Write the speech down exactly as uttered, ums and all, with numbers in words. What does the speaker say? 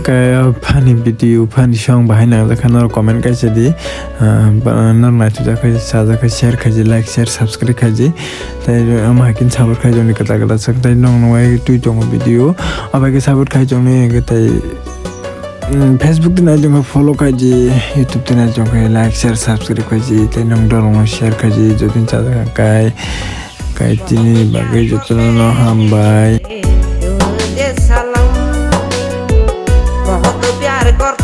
Kaya funny video, funny song bahai nangjakha norok comment kaisa di. Ah, ba-, norok naithojakha, chajakha, share khaidi, like, share, subscribe khaidi. Tai ama haikhe support khaidi, kwtal kwtal sak tai nong nong ai twi tongo video. Abai khe support khaidi, tai, mm, Facebook twi nai tongkha follow khaidi, YouTube twi nai tongkha like, share, subscribe khaidi, tai nong dorong share khaidi, jotoni chajakha kai. Kaitini bagwi jotono no hambai. बहुत प्यार कर